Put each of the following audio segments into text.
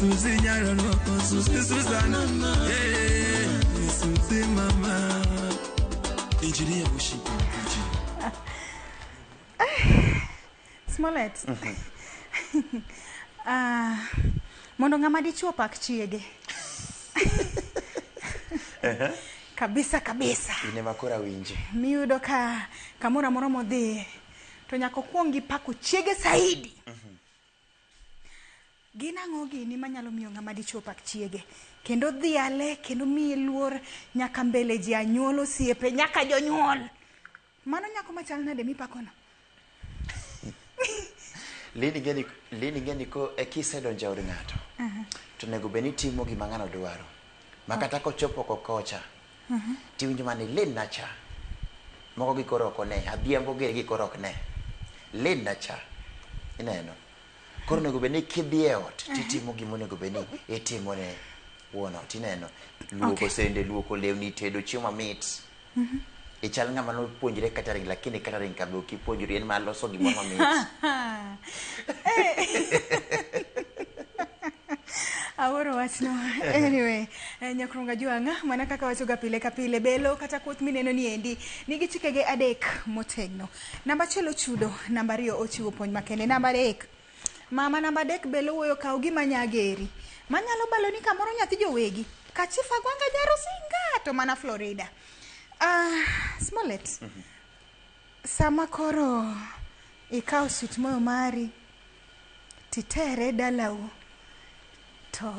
Susie Nyarono, Susie Susanna, yeah, Susie Mama. Engineer Bushi. Smollett. Ah, mondo ng'ama dichuo pak chiege. Kabisa kabisa. In ema koro awinji. Miyudo ka kamoro amora modhiye to nyaka okuong gi pako chiege saidi. Gin ang'o gini manyalo miyo ng'ama dichuo pak chiege? Kendo dhiale kendo miye luor nyaka mbele ji anyuol osiepe nyaka jonyuol. Mano nyako machal nade mipakono? Lini ng'eni Lini ng'eni ko e kisedonjo e od ng'ato to onego bed ni itimo gima ng'ano dwaro. Ma kata kochopo oko kocha tiwinjo mana ni Lin cha. Moko gi koro ok one, adhiambo giri gi koro ok ne. Lin cha. Ineno? Koro onego bed ni kidhi e ot titimo gima onego bed ni itimo ne wuon ot. Ineno? Luoko sende, luoko lewni, tedo chiemo mamit. Ichal ng'ama nopuonjre catering lakini catering ka be ok ipuonjri en mana loso gimoro mamit. Awuoro wachno. Anyway, Nyakronga Jwang'a, mana kaka wachoga pile ka pile, belo kata kuoth mineno ni endi nigi chikege adek motegno. Namba achiel ochudo, namba ariyo ochiwo puonj makende, namba adek mama namba adek belo wuoyo kaw gima nyageri manyalo baloni kamoro nyathi jowegi kachifa gwanga jarosinga to mana Florida. Smollett, sama koro ikawo sweet moyo mari titere dalau to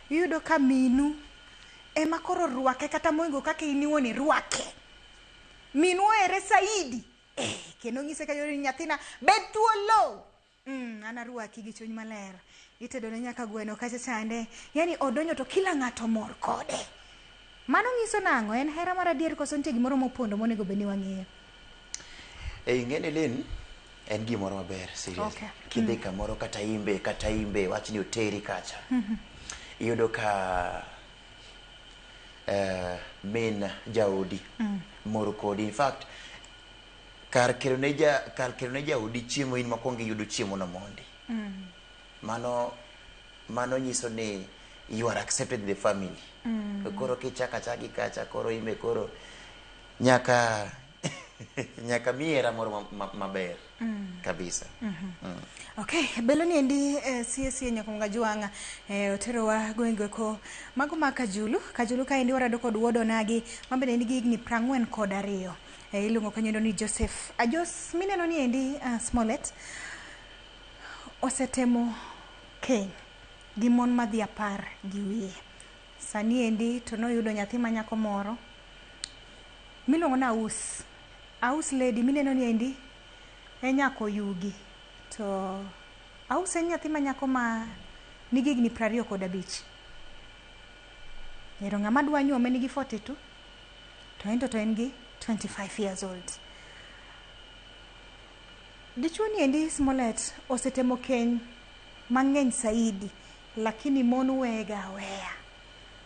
iyudo ka minu ema koro rwake kata moingo kaka in iwuon irwake. Minu ohere saidi eh, kendo ng'ise kanyo ni nyathina bed thuolo. An arwaki gi chuny maler. Itedone nyaka gweno kacha chande. Yani odonjo to kila ng'ato mor kode. Mano nyiso nang'o? En hera mar adier koso nitie gimoro mopondo monego bed ni wang'eyo? E ing'e ni Lin en gimoro maber serious. Kidhi kamoro kata imbe kata imbe wach ni oteri kacha. Iyudo ka min jaodi mor kodi. In fact, kar kelone ja kar kelone jaodi chiemo in mokwongo iyudo chiemo no mondi. Mano mano nyiso ni you are accepted in the family. Koro kichako achaka gi kacha koro imbe koro nyaka nyaka miyi hera moro maber kabisa. Okay, belo ni endi sie sie Nyakonga Jwang'a oterowa gwenge ko mago ma Kajulu. Kajulu kaendi warado kod wuod onagi mabende nigi higni 42. Iluongo kanyo ni Joseph. Ajos mineno ni endi Smollett osetemo keny gi mon madhi 10 gi wiye. Sani endi to noyudo nyathi ma nyako moro miluongo ni Aus. Aus lady mineno ni endi en nyako Yugi. To Aus en nyathi ma nyako ma nigi higni 25. Ero ng'ama dwa nyuome nigi 42 to en to en gi 25 years old. Dichuo ni endi Smollett osetemo keny mang'eny saidi lakini mon weye ga aweya.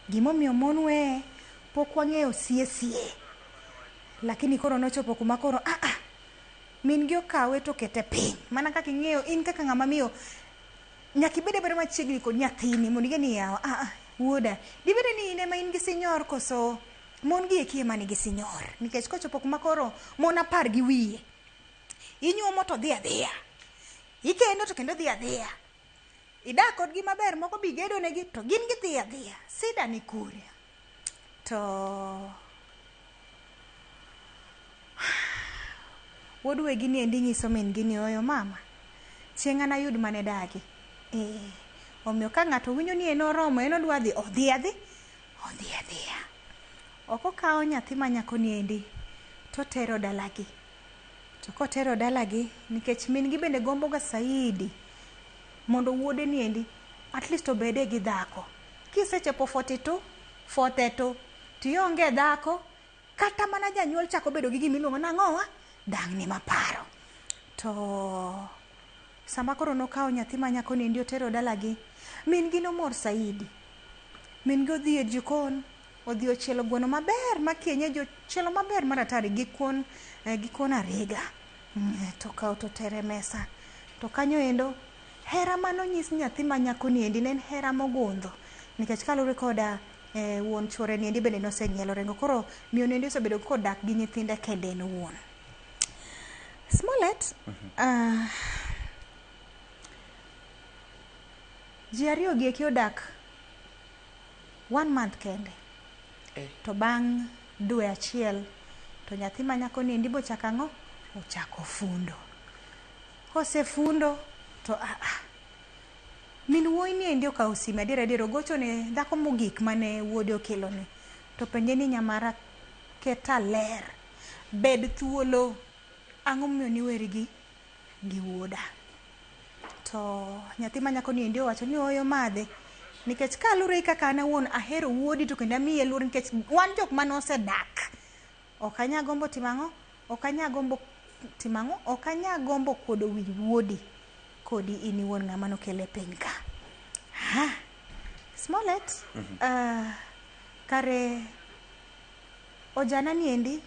Gimomiyo mon weye pok wang'eyo sie sie. Lakini koro nochopo kuma koro min gi okawe to okete piny. Mana kaka ing'eyo in kaka ng'ama miyo nyaka ibed abeda machiegni kod nyathini mondo ing'e ni yawa wuoda dibede ni in ema in gi sinyor koso mon gi eki ema nigi sinyor nikech kochopo kuma koro mon 10 gi wiye inyuomo to dhi adhiya ikendo to kendo dhi adhiya idak kodgi maber moko bi gedo negi to gin gidhi adhiya sida ni kure to wuod wegi ni endi nyiso min gi ni oyo mama chieng' an ayud mane dagi omiyo ka ng'ato winjo ni en oromo en odwa dhi odhi adhi odhi adhiya ok okawo nyathi ma nyako ni endi to tero dalagi to kotero dalagi nikech min gi bende gombo ga saidi mondo wuode ni endi at least obede gi dhako kisechopo 42 42 tionge dhako kata mana janyuol chako bedo gi gima iluongo nang'owa dang'ni maparo to sama koro nokawo nyathi ma nyako ni endi otero dalagi min gi nomor saidi min gi odhi e jikon odhi ochielo gweno maber ma kienyeji ochielo maber mar atari gi kuon gi kuon ariga to okawo to otere mesa to kanyo endo Hera manonyis nyathi ma nyako ni endi ne en hera mogundho nikech kaluwore koda wuon chuore ni endi bende nosenyielo rengo koro miyo ni endi osebedo kodak gi nyithinde kende en owuon. Smollett, ji ariyo gi eki odak 1 month kende. To bang' dwe achiel to nyathi ma nyako ni endi bochako ang'o? Ochako fundo. Kosefundo to min wuoyi ni endi okawo sime adier adier ogocho ne dhako mogik mane wuode okelone. To penje ni nyamara keta ler, bed thuolo, ang'o momiyo niweri gi wuoda? To nyathi ma nyako ni endi owacho ni ooyo madhe. Nikech kalure gi kaka an awuon ahero wuodi to kendo amiye luor nikech wan jok mane osedak. Ok anya gombo timo ang'o? Ok anya gombo timo ang'o? Ok anya gombo kuodo wi wuodi kodi in iwuon ng'ama nokele e piny ka. Ha. Smollett, kare ojana ni endi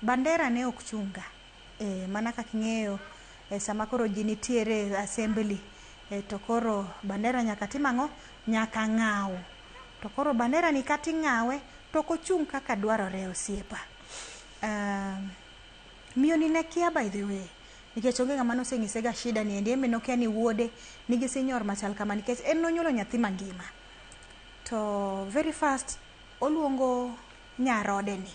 bandera ne ok chunga. Mana kaka ing'eyo sama koro ji nitiere assembly to koro bandera nyaka tim ang'o? Nyaka ng'aw. To koro bandera ni kata ing'awe to ok ochung' kaka dwarore osiepa. Miyo ni ne kia by the way nikech onge ng'ama noseng'ise ga shida ni endi en be nokia ni wuode nigi sinyor machal kama nikech en nonyuolo nyathi mangima. To very fast oluongo nyarode ni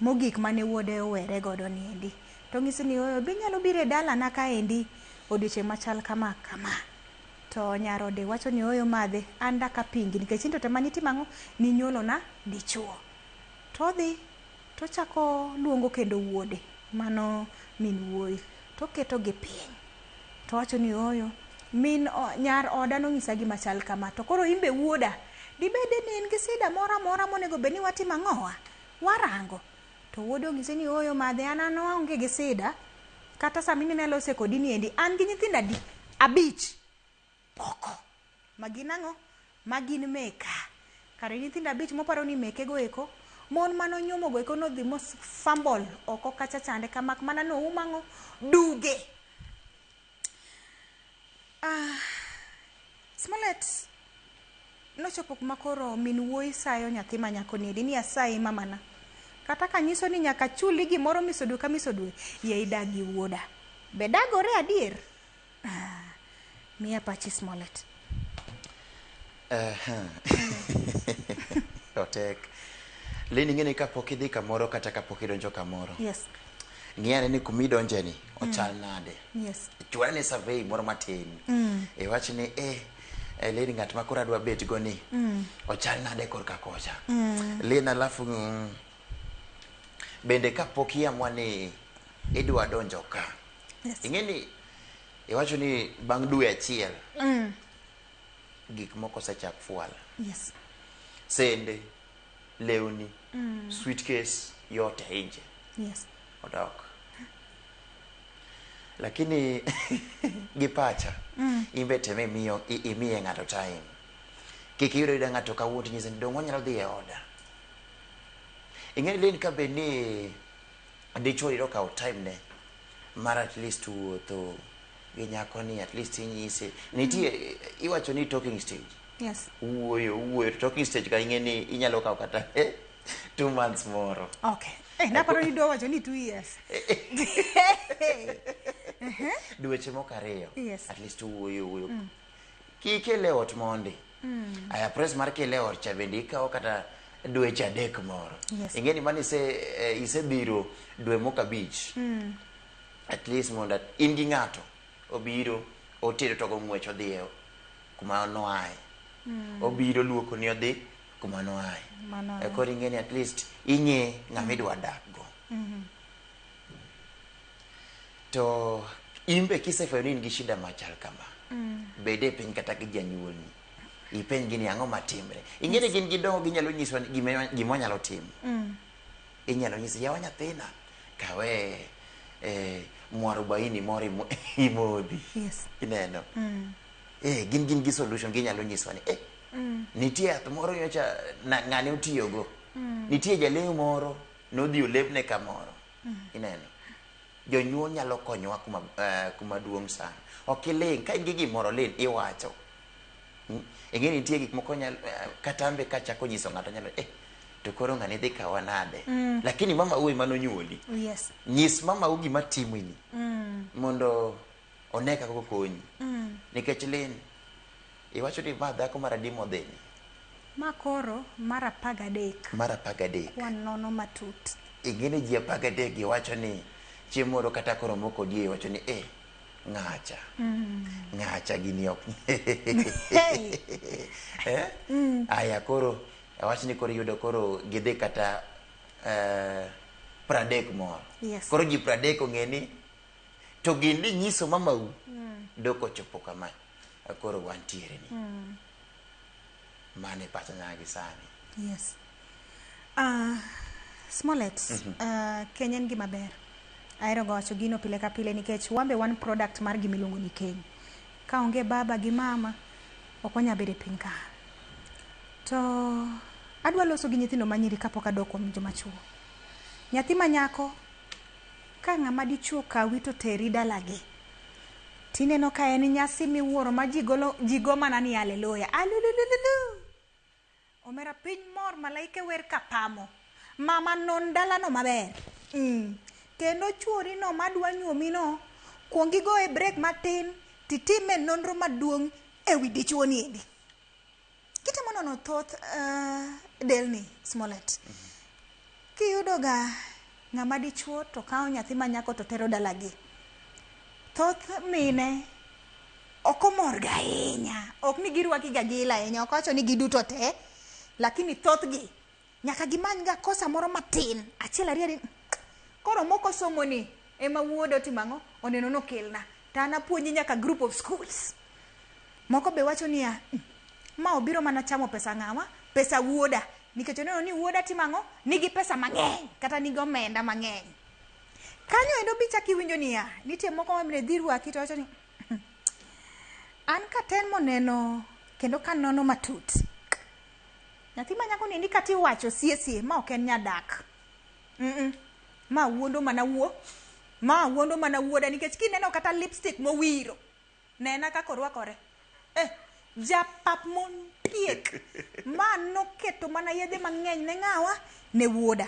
mogik mane wuode owere godo ni endi. To ong'ise ni ooyo be inyalo biro e dalana kaendi odiochieng' machal kama kama. To nyarode wacho ni ooyo madhe an dak apingi nikech in to tema nitimo ang'o? Ninyuolona dichuo. To odhi tochako luongo kendo wuode mano min wuoyi toketo gi piny. To wacho ni ooyo min nyar oda nonyisa gima chal kama to koro in be wuoda dibede ni in gi sida moro amora monego bed ni watimo ang'owa? Warango. To wuode onyise ni ooyo madhe an aonge gi sida kata sama inena alose kodi ni endi an gi nyithindo adi? 5 oko. Ma gin ang'o? Ma gin meka. Kare nyithindo 5 moparo ni meke go eko mon manonyuomo go eko nodhi mos fumble oko kacha chande kamak mana noum ang'o? Duge. Smollett nochopo kuma koro min wuoyi sayo nyathi ma nyako ni endi ni asayi mamana. Kata ka nyiso ni nyaka chuli gimoro miso dwe ka miso dwe, yie idag gi wuoda. Be dagore adier? Miya pachi Smollett. Otek. Lini ing'e ni kapok idhi kamoro kata kapok idonjo kamoro. Yes. Ng'i ane ni kumidonje ni ochal nade. Yes. Chwal ne survey moro matin. Iwach ni Lini ng'at ma koro adwa bet go ni ochal nade korka kocha. Lini alafu bende kapok iamua ni idwa donjo ka. Yes. Ing'e ni iwacho ni bang' dwe achiel gik moko osechak fuala. Yes. Sende, lewni, suitcase yote nje. Yes. Odok. Lakini gi pacha imbe teme miyo imiye ng'ato time. Kik iyud ayuda ng'ato kawuono tinyise ni dong' wanyalo dhi e oda. Ing'e ni Lynn ka bed ni dichuo yudo kawo time ne mar at least wuotho gi nyako ni at least inyise nitie iwacho ni talking stage. Yes. Wuoyo talking stage ka ing'e ni inyalo kawo kata 2 months moro. Okay. Naparo ni dwa wacho ni 2 years. Dweche moko ariyo. Yes. At least wuoyo. Kikele ot mondi. Aya press mar kele ot cha bende ikawo kata dweche 3 moro. Yes. Ing'e ni mano isebiro dwe moko 5. At least mondo in gi ng'ato obiro otedo to go ng'wech odhi e kuma noaye. Obiro luoko ni odhi kuma noaye. Koro ing'e ni at least ing'e ng'ama idwa dak go. To in be kisefwenyo ni in gi shida machal kama, bed e piny kata gi janyuolni. Ipenj gi ni ang'o matimre. Ing'e ni gin gidongo ginyalo nyiso gima wanyalo timo. Inyalo nyisi yawa nyathina kawe mwarobaini moro imodhi. Yes. Ineno. Gin gi solution ginyalo nyiso ni nitie yath moro nyocha ng'ane otiyogo. Nitie jalemo moro nodhi olemne kamoro. Ineno. Jonyuol nyalo konyowa kuma, kuma duong' sana. Ok iling', ka in gi gimoro ling' iwacho. Ing'e ni nitie gik moko nyalo, kata an be kachako nyiso ng'ato nyalo, to koro ng'ani dhi kawa nade? Lakini mama u ema nonyuoli. Yes. Nyis mama u gima timoni. Mondo one kaka okonyi. Nikech Lynn, iwacho ni ma dhako mar adi modhini? Ma koro mar 13. Mar 13. Wanono matut. Ing'e ni ji 13 gi wacho ni chieng' moro kata koro moko die wacho ni ng'acha. Ng'acha gini ok. Hey. Aya koro awach ni koro iyudo koro gidhi kata 30 moro. Yes. Koro ji 30 ong'e ni to gin ni nyiso mamau dok ochopo kama koro wantiere ni. Mano e pacha nyaka gi sani. Yes. Smollett, keny en gima ber. Ahero ga wacho gino pile ka pile nikech wan be wan product mar gima iluongo ni keny. Ka onge baba gi mama, ok wanyal bedo e piny ka. To adwa loso gi nyithindo manyiri kapok adok kuom joma chuo. Nyathi ma nyako, ka ng'ama dichuo kawi to teri dalagi, tineno ka en nyasi miwuoro ma ji golo, ji go mana ni haleluya. Alulululu. Omera piny mor malaike wer kapamo. Mama non dalano maber. Kendo chuori no madwa nyuomi no, kuong igoye break matin, titime nonro maduong' ewi dichuo ni endi. Kitemo nono thoth delni, Smollett. Kiyudo ga ng'ama dichuo to kawo nyathi ma nyako to tero dalagi. Thoth mine ok omor ga ahinya. Ok ni girwaki ga gi ilo ahinya, ok awacho ni giduto te, lakini thothgi nyaka gimany ga kosa moro matin, achiel ariyo adek. Koro moko somo ni ema wuoda otimo ang'o? Oneno nokelna. To an apuonji nyaka group of schools. Moko be wacho niya, ma obiro mana chamo pesa ng'awa? Pesa wuoda. Nikech oneno ni wuoda timo ang'o? Nigi pesa mang'eny, kata nigi omenda mang'eny. Kanyo endo bi chak iwinjo niya, nitie moko ma bende dhi rwaki to wacho ni, an katemo neno kendo kanono matut. Nyathi ma nyako ni kata iwacho sie sie, ma ok en nyadak. Ma wuondo mana wuo. Ma wuondo mana wuoda nikech kineno kata lipstick mowiro. Nena kaka orwakore. Japap mondiek. Ma noketo mana yedhe mang'eny ne ng'awa? Ne wuoda.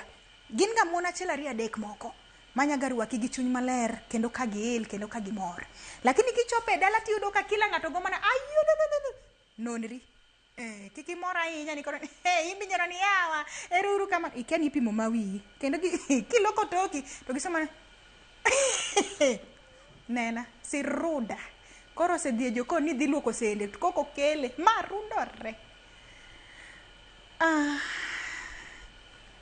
Gin ga mon achiel ariyo adek moko. Manyaga rwaki gi chuny maler kendo ka giil kendo ka gimor. Lakini kichopo e dala tiyudo ka kila ng'ato go mana ayudo nonri. Kik imor ahinya ni koro, hey, in binyono ni yawa, ero uru kama, ikia ni ipimo ma wiyi. Kendo kiloko toki, to gisoma nena, siruda. Koro osedhi e jokon ni dhi luoko sende, to koko kele, ma rundore.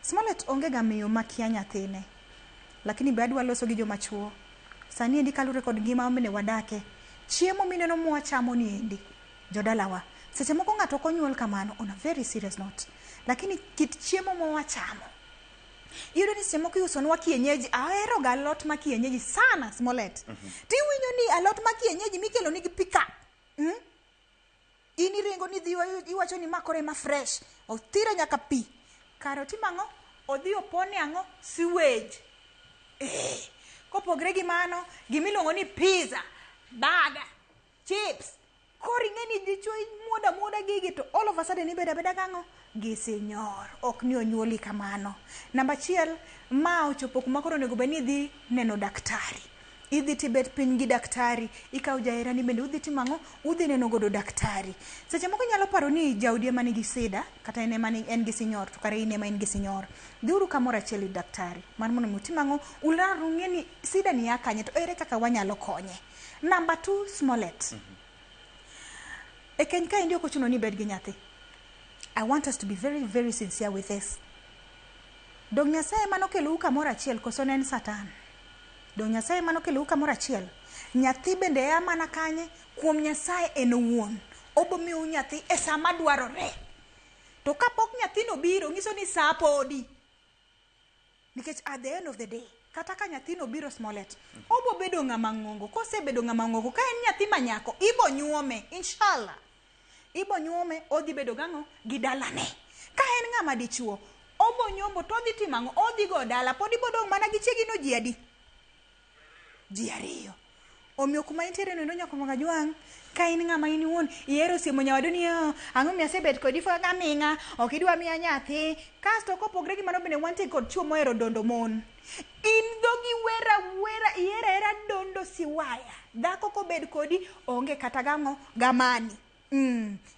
Smollett onge ga miyo makia nyathine. Lakini be adwa loso gi joma chuo. Sani endi kalure kod ngima mane wadake. Chiemo mineno mwachamo ni endi, jodalawa. Seche moko ng'ato ok onyuol kamano, on a very serious note. Lakini kit chiemo mwachamo. Iyudo ni seche moko iusonwa kienyeji, ahero ga alot ma kienyeji sana, Smollett. Tiwinjo ni alot ma kienyeji mikelo nigi pick-up. In iringo ni dhi iwacho ni ma koro ema fresh. Othire nyaka pi. Kare otimo ang'o? Odhi opone ang'o? Sewage. Kopogre gi mano, gimiluongo ni pizza, burger, chips. Koro ing'e ni dichuo muoda muoda gigi to all of a sudden ibedo abeda gang'o? Gi sinyor. Ok ni onyuoli kamano. Namba achiel, ma ochopo kuma koro onego bed ni idhi neno daktari. Idhi tibet piny gi daktari, ikawo jaherani bende udhi timo ang'o? Udhi neno godo daktari. Seche moko inyalo paro ni jaodi ema nigi sida, kata en ema en gi sinyor, to kare in ema in gi sinyor. Dhiuru kamoro achiel ir daktari, mar mondo mi utim ang'o? Ular ung'e ni sida ni ya kanye to ere kaka wanyalo konye. Namba 2, Smollett. E keny kaendi ok ochuno ni ibed gi nyathi. I want us to be very, very sincere with this. Dong Nyasaye ema nokelou kamoro achiel koso ne en Satan? Dong Nyasaye ema nokelou kamoro achiel? Nyathi bende ya mana kanye? Kuom Nyasaye en owuon. Obo miyou nyathi e sa madwarore. To kapok nyathino biro, nyiso ni sa podi. Nikech at the end of the day, kata ka nyathino biro Smollett, obo bedo ng'ama ng'ongo. Kosebedo ng'ama ng'ongo, ka en nyathi ma nyako, ibo nyuome, inshallah. Ibo nyuome, odhi bedo gang'o? Gi dalane. Ka en ng'ama dichuo, obo nyombo to odhi timo ang'o? Odhi go dala. Pod ibo dong' mana gi chiegi no ji adi? Ji ariyo. Omiyo kuma intiere no endo nyaka jwang', ka in ng'ama in iwuon ihero siemo nyawadu ni "Oh, ang'o miyo asebet kodi for gaming'a, ok idwa miya nyathi." Kasto kopogre gi mano bende wantie kod chuo mohero dondo mon. In dhogi wer awera, ihero ahera dondo siwaya. Dhako kobed kodi onge kata gang'o gamani.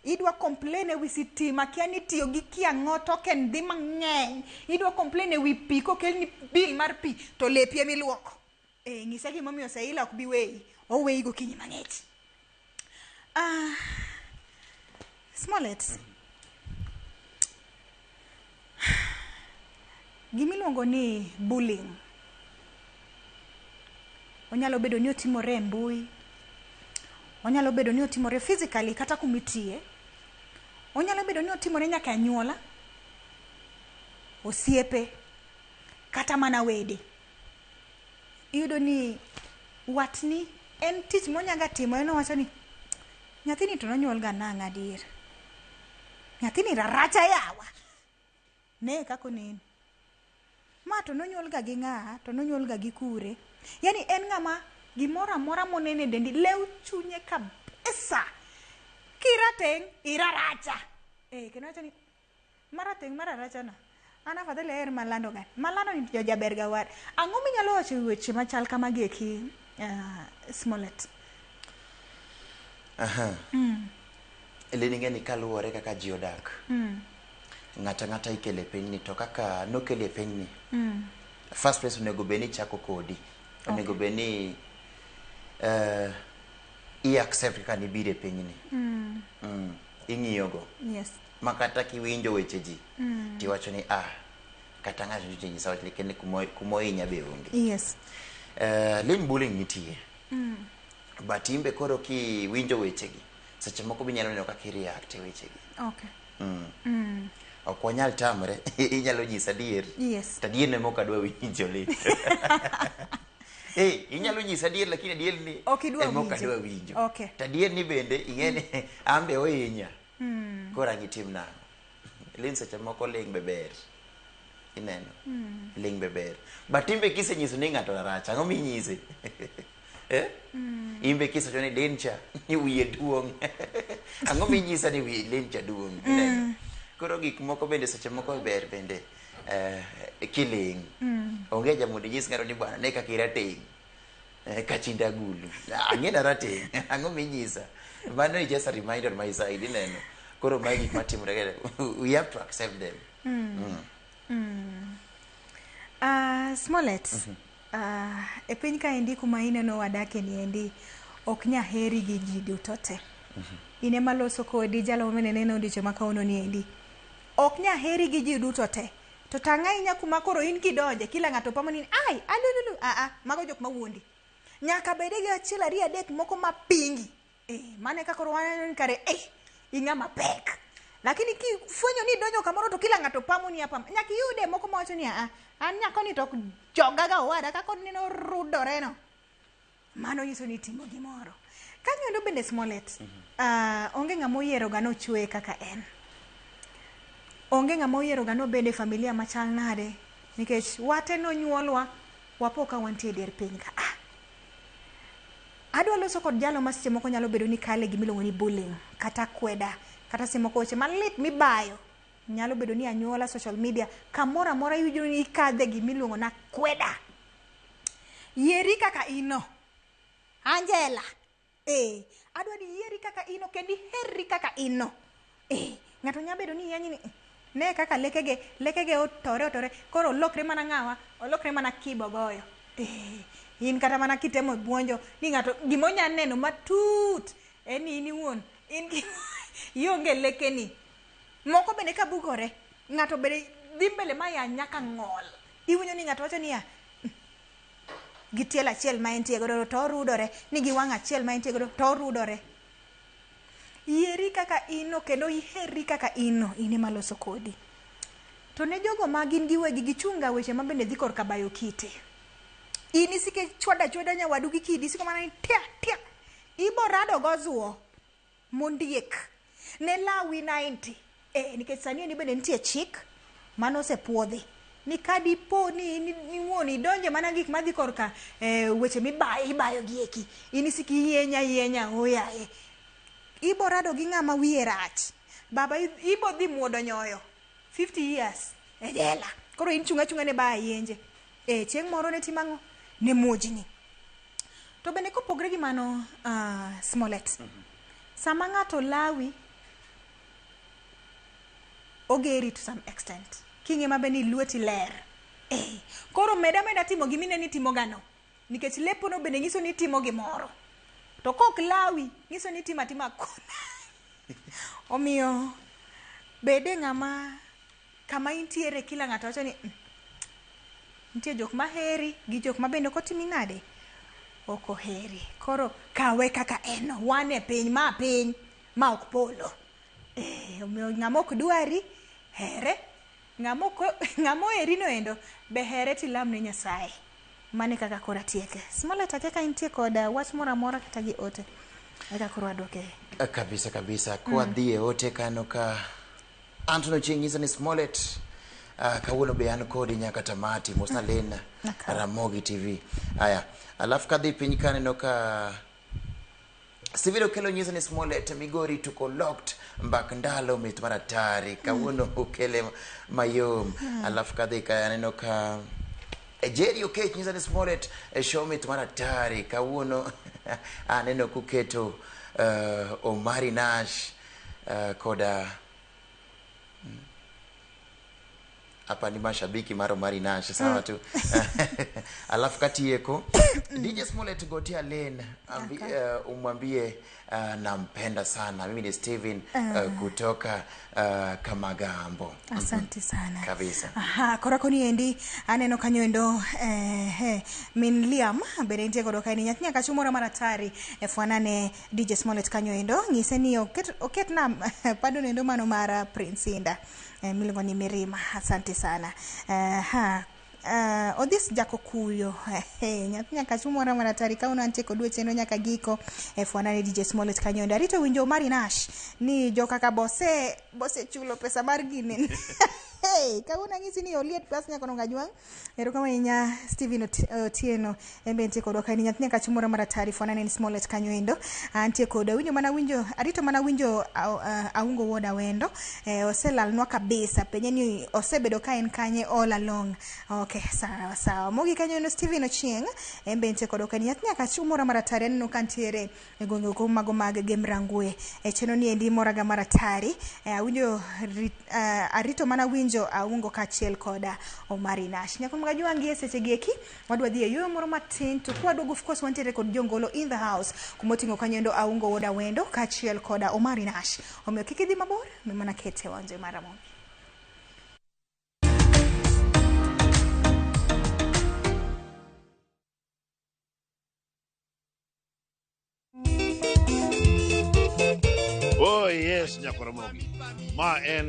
Idwa complain ewi sitima, kia ni tiyo gi kiang'o token dhi mang'eny. Idwa complain ewi pi kokelni bill mar pi to lepi emiluoko. Ng'isa gimomiyo Saila ok bi weyi, oweyi gokinyi mang'ich. Smollett. Gimiluongo ni bullying. Onyalo bedo ni otimore e mbui, onyalo bedo ni otimore physically kata kumitiye, onyalo bedo ni otimore nyaka e anyuola, osiepe, kata mana wede. Iyudo ni watni en tich monyaga timo en owacho ni nyathini to nonyuol ga nang'o adier. Nyathini raracha yawa. Ne kaka oneno. Ma to nonyuol ga gi ng'a to nonyuol ga gi kure. Yani en ng'ama gimoro amora moneno e dendi lew chunye kabisa. Kirateng' iraracha. Kendo wacho ni marateng' mararacha no. An afadhali aher malando ga. Malando ni to jaber ga war. Ang'o minyalo wacho e weche machal kamagi eki Smollett? Aha. Lini ing'e ni kaluwore kaka ji odak. Ng'ato ang'ata ikelo e pinyni to kaka nokeli e pinyni. First place onego bed ni chako kodi. Onego bed ni i accept kaka nibiro e pinyni. Ing'iyo go. Yes. Ma kata kiwinjo weche ji tiwacho ni ah kata ng'ato nyocha nyisa wach lakini kumohinya be onge. Yes. Lin bullying nitie. But imbe koro kiwinjo wechegi seche moko be inyalo neno kaka i react e wechegi. Okay. Ok wanyal tamre, inyalo nyisa adier. Yes. To adier ne mok adwa winjo lit. Inyalo nyisa adier lakini adier ni Ok idwa ema ok winjo. adwa winjo. Okay. To adier ni bende ing'e ni an be ohinya. Koro ang' itim nang'o? Ling seche moko ling be ber. Ineno? Ling be ber. But imbe kisenyiso ni ng'ato rach, ang'o minyise? Eh? Imbe kisewacho ni Lin cha ni wiye duong'. Ang'o minyisa ni wiye Lin cha duong'? Ineno? Koro gik moko bende seche moko ber bende kiling'. Onge ja mondo inyis ng'ato ni bwana ne kaka irateng'. Kachinda agulu. Ang'e ni arateng'. Ang'o minyisa? Mano is just a reminder on my side, ineno. Koro mae gik matimore. We have to accept them. Smollett. E piny kaendi kuma ineno wadake ni endi ok nya heri gi ji duto te. In ema loso kodi jalo mane neno odiochieng' ma kawuono ni endi. Ok nya heri gi ji duto te. To tang' ahinya kuma koro in kidonje kila ng'ato pamo ni ai alululu a a mago jok mawuondi. Nyaka bede gi achiel ariyo adek moko mapingi. Mano e kaka koro waneno ni kare ing'ama pek. Lakini kifwenyo ni idonjo kamoro to kila ng'ato pamo ni apama. Nyaka iyude moko mawacho ni a an nyakoni to ok jogaga owada kaka oneno rudore no. Mano nyiso ni itimo gimoro. Kanyo bende Smollett. Onge ng'ama oyiero ga nochwe kaka en. Onge ng'ama oyiero ga nobed e familia machal nade. Nikech wate nonyuolwa wapo ka wantie e dier piny ka. Adwa loso kod jalo ma seche moko nyalo bedo ni kale gimiluongo ni bullying kata kweda kata seche moko weche malit mibayo nyalo bedo ni anyuola social media kamoro amora iwinjo ni ikadhe gimiluongo na kweda. Yieri kaka ino. Angela. Adwa ni yieri kaka ino kendo iherri kaka ino. Ng'ato nyalo bedo ni yanyi ni ne kaka lekege otore koro olokre mana ng'awa, olokre mana kibogoyo. In kata mana kitemo buonjo ni ng'ato gimonya neno matut en ni in iwuon in gi ionge lekeni. Moko bende ka bugore ng'ato bende dhi mbele ma yany nyaka ng'ol. Iwinjo ni ng'ato wacho niya gi tielo achiel ma entie godo to orudore, ni gi wang' achiel ma entie godo to orudore. Yieri kaka ino kendo iherri kaka ino, in ema loso kodi. To ne jogo ma gin giwegi gichunga weche ma bende dhi korka bayo kite. In isike chwada chwada nyawadu gi kidi, isiko mana ni tia tia. Ibo rado gozuo mondiek ne lawi 90. Nikech sani endi bende nitie chik mano osepuodhi. Ni kadipo ni ni wuon idonje mana gik madhi korka weche mibayo ibayo gi eki. In isiki yienya yienya oyaye. Ibo rado gi ng'ama wiye rach. Baba ibo dhi muodo nyoyo 50 years e jela. Koro in chunga chunga ne baya yenje. Chieng' moro ne timo ang'o? Ne muojni. To bende kopogre gi mano Smollett. Sama ng'ato lawi ogeri to some extent. King'e maber ni lweti ler. Koro meda meda timo gimine ni timo gano. Nikech lepono bende nyiso ni timo gimoro. To kok lawi nyiso ni timo atima kona. Omiyo bede ng'ama kama intiere kila ng'ato wacho ni nitie jok maheri gi jok ma bende ok otimi nade? Ok oheri. Koro kawe kaka en. Wan e piny, ma piny, ma ok polo. Omiyo ng'ama ok dwari, here. Ng'ama oheri no endo, be here tilam ne Nyasaye. Mane kaka koro atieke. Smollett akia ka intie kod wach moro amora kata gi ote. Eka koro waduoke. Kabisa kabisa. Kwadhi e ote kano ka Anthony Ochieng nyiso ni Smollett kawuono be an kodi nyaka tamati mosna Lynn Ramogi TV. Aya, alafu kadhi piny kaneno ka Steven Okello nyiso ni Smollett Migori tuko locked mbak ndalo mit mar atari kawuono okele mayom. Alafu kadhi ka aneno ka Jerry Okech nyiso ni Smollett show mit mar atari kawuono aneno kuketo Omari Nash koda hapa ni mashabiki mar Omari Nash sawa tu. Alafu katieko DJ Smollett gotea Lynn umwambie nampenda sana. Mimi ni Steven kutoka Kamagambo. Asante sana. Kabisa. Aha, koro koni endi aneno kanyo endo min Liam bende nitie godo kaeni nyathi nyaka chumora mar atari fwanane DJ Smollett kanyo endo ng'ise ni oket na pado endo mano mar Prince Inda miluongo ni Mirima. Asante sana. Odhis jako kuyo nyathi nyaka chumora mar atari ka unantie kod weche endo nyaka giko fwanane DJ Smollett kanyo endo arito winjo Omari Nash ni jokaka bose chulo pesa mar gini. Hey, kawuono ang'isi ni oliet pas nyaka Kajwang'. Erokamano ahinya Steven Otieno embe nitie kodwa kaeni nyathi nyaka chumora mar atari fwanane ni Smollett kanyo endo. Antie koda winjo mana winjo arito mana winjo Aungo Wuod Awendo oselalnwa kabisa penye ni osebedo ka en kanye all along. Okay, sawa sawa. Mogi kanyo endo Steven Ochieng embe nitie kodwa kaeni nyathi nyaka chumora mar atari aneno ka ntiere e gwenge go mago mag Gemrangwe. Chenro ni endi moraga mar atari awinjo arito mana winjo Aungo kaachiel koda Omari Nash. Nyaka Kajwang' gi seche gi eki wadwa dhi e yueyo moro matin to kwaduogo of course wantiere kod jongolo in the house kumoting'o kanyo endo Aungo Wuod Awendo kaachiel koda Omari Nash. Omiyo kik idhi mabor, mi mana kete wanje mar Ramogi. Oh yes, Nyakoramogi. Ma en